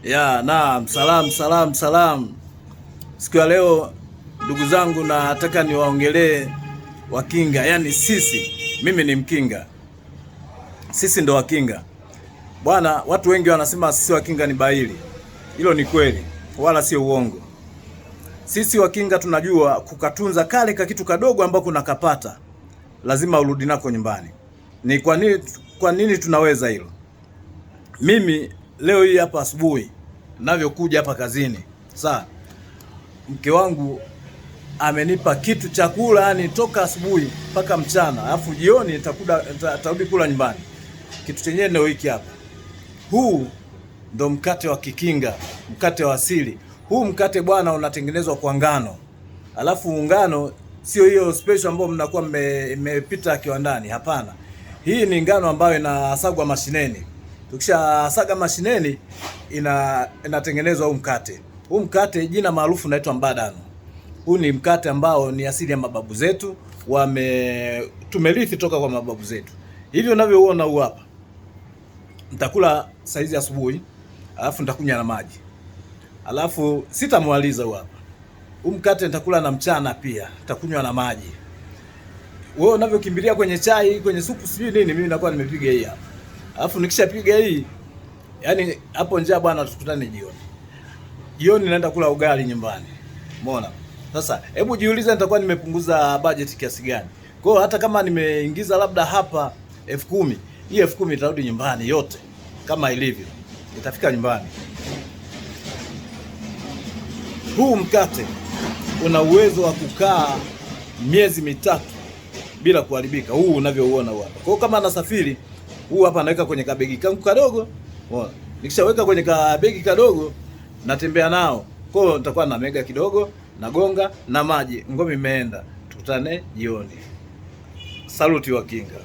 Ya, naam, salam salam salam. Siku ya leo ndugu zangu, nataka niwaongelee Wakinga, yaani sisi, mimi ni Mkinga, sisi ndo Wakinga bwana. Watu wengi wanasema sisi Wakinga ni baili. Hilo ni kweli, wala sio uongo. Sisi Wakinga tunajua kukatunza kale ka kitu kadogo ambako unakapata, lazima urudi nako nyumbani. Ni kwa nini tunaweza hilo? Mimi leo hii hapa asubuhi navyokuja hapa kazini, saa mke wangu amenipa kitu cha kula, yani toka asubuhi mpaka mchana, alafu jioni nitarudi kula nyumbani. Kitu chenyewe ndio hiki hapa. Huu ndo mkate wa Kikinga, mkate wa asili. Huu mkate bwana, unatengenezwa kwa ngano, alafu ngano sio hiyo special ambayo mnakuwa mmepita kiwandani. Hapana, hii ni ngano ambayo inasagwa mashineni. Tukishasaga mashineni inatengenezwa huu mkate. Huu mkate jina maarufu unaitwa mbadano. Huu ni mkate ambao ni asili ya mababu zetu, tumerithi toka kwa mababu zetu. Hivyo unavyouona huu hapa, nitakula saizi asubuhi, alafu nitakunywa na maji, alafu sitamaliza huu hapa. Huu mkate nitakula na mchana pia, nitakunywa na maji. Wewe unavyokimbilia kwenye chai, kwenye supu, sijui nini, mimi nakuwa nimepiga hii hapa. Alafu nikishapiga hii, yani hapo njaa bwana, tukutane jioni. Jioni naenda kula ugali nyumbani. Umeona? Sasa hebu jiulize nitakuwa nimepunguza budget kiasi gani? Kwa hiyo hata kama nimeingiza labda hapa 10,000, hii 10,000 itarudi nyumbani yote kama ilivyo. Itafika nyumbani. Huu mkate una uwezo wa kukaa miezi 3 bila kuharibika, huu unavyouona huu hapa. Kwa hiyo kama nasafiri, huu hapa naweka kwenye kabegi kangu kadogo. Umeona? Nikishaweka kwenye kabegi kadogo natembea nao. Kwa hiyo nitakuwa na mega kidogo, nagonga na maji, ngome imeenda. Tukutane jioni. Saluti Wakinga.